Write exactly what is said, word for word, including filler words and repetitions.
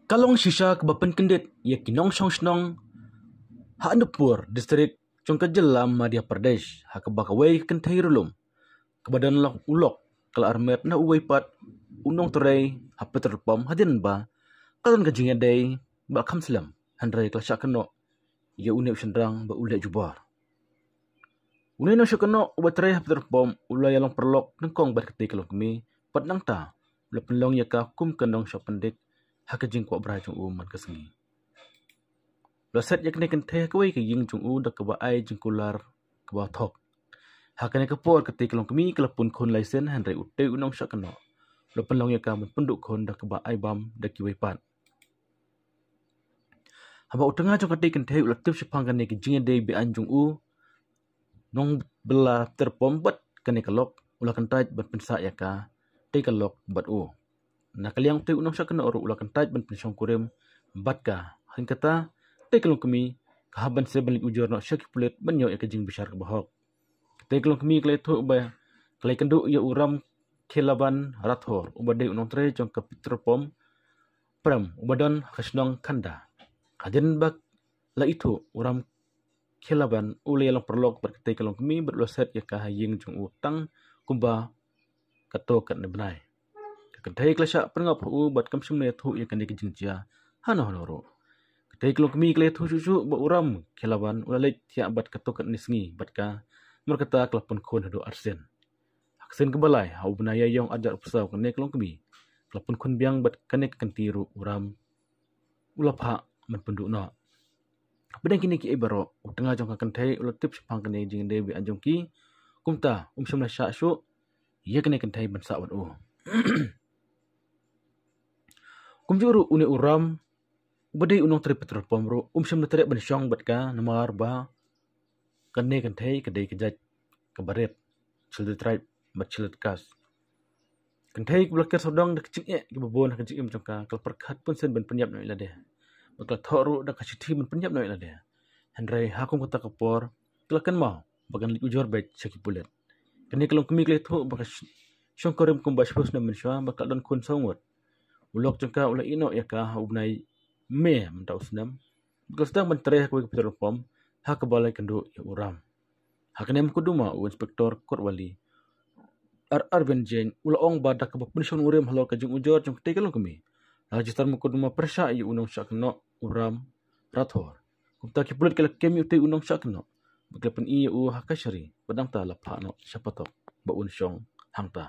Ka long shisha kaba pynkyndit ïa ki nongshong shnong ha Anuppur District jong ka jylla Madhya Pradesh, ha kaba kawei ka kynthei ruh lum kaba don u lok ka la armet na uwei pat u nongtrei ha petrol pump hadien ba ka don ka jingïadei ba kham slem, hynrei ka la shah kynnoh ïa une u shynrang ba u leh jubor. Une u nongshah kynnoh uba trei ha petrol pump u la ïalong paralok nyngkong bad katei ka longkmie, bad nangta u la pynlong ïa ka kum ka nongshah pyndik ha ka jingkwah brai jong u man ka sngi. U la set ïa kane ka kynthei ha kawei ka ïing jong u da kaba ai jingkular kaba thok. Ha kane ka por katei ka longkmie ka la pun khun lai sien, hynrei utei u nongshah kynnoh u la pynlong ïa ka ban pynduh khun da kaba ai bam da kiwei pat. Haba u tnga jong katei ka kynthei u la tip shaphang kane ka jingïadei be-aiñ jong u nongbylla petrol pump bad kane ka lok, u la kyntait ban pynsah ïa katei ka lok bad u. Na ka liang utei u nongshah kynnoh ruh u la kyntait ban pynshongkurim bad ka. Hynrei kata, katei ka longkmie ka hap ban sdang ban leit ujor noh sha ki pulit ban ïoh ïa ka jingbishar kaba hok. Katei ka longkmie ka la ïathuh ba ka la ïakynduh ïa u Ram Khelaban Rathore uba dei u nongtrei jong ka petrol pump prem uba don ha ka shnong Khanda. Hadien ba la ithuh, u Ram Khelaban u la ïalong paralok bad katei ka longkmie bad u la set ïa ka ha ïing jong u tang kumba katto katne bnai. Ka kynthei ka la shah pyrngap ha u bad kam shym la ïathuh ïa kane ka jingjia hano hano ruh. Katei ka longkmie ka la ïathuh shuh shuh ba u Ram Khelaban u la leit thiah bad katto katne sngi bad ka, namar kata ka la pun khun haduh arsien. Ha ka sien kaba lai, ha u bnai Ïaïong arhajar arphew saw, kane ka longkmie ka la pun khun biang bad kane ka kynti ruh u Ram u la phah ban pynduh noh. Hapdeng kine kiei baroh, u tnga jong ka kynthei u la tip shaphang kane ka jingïadei be-aiñ jong ki, kumta um shym la shah shuh ïa kane ka kynthei ban sah bad u. Kumjuh ruh une u Ram uba dei u nongtrei petrol pump ruh um shym la treh ban shong bad ka, namar ba kane ka kynthei ka dei ka jait kaba rit, Scheduled Tribe bad Scheduled Caste. Ka kynthei kaba la ker sawdong da ka jingeh kaba bun ha ka jingim jong ka, ka la pyrkhat bunsien ban pynïap noh ïa lade bad ka la thoh ruh da ka shithi ban pynïap noh ïa lade. Hynrei ha kum kata ka por ka la kynmaw ba kan leit ujor beit sha ki pulit. Kane ka longkmie ka la ïathuh ba ka sh-, shongkurim kumba shiphew snem mynshuwa bad ka la don khun saw ngut. U lok jong ka u la ïeh noh ïa ka ha u bnai May mynta u snem bad ka la sdang ban trei ha kawei ka petrol pump ha kaba la ïakynduh ïa u Ram. Ha kane ka mukotduma u Inspector Kotwali R Arvind Jain u la ong ba da kaba pynshongkurim halor ka jingujor jong katei ka longkmie, la register mukotduma pyrshah ïa u nongshah kynnoh u Ram Rathore. Kumta ki pulit ki la kem ïa utei u nongshah kynnoh bad ki la pyni ïa u ha kashari bad nangta la phah noh sha patok ba un shong hangta.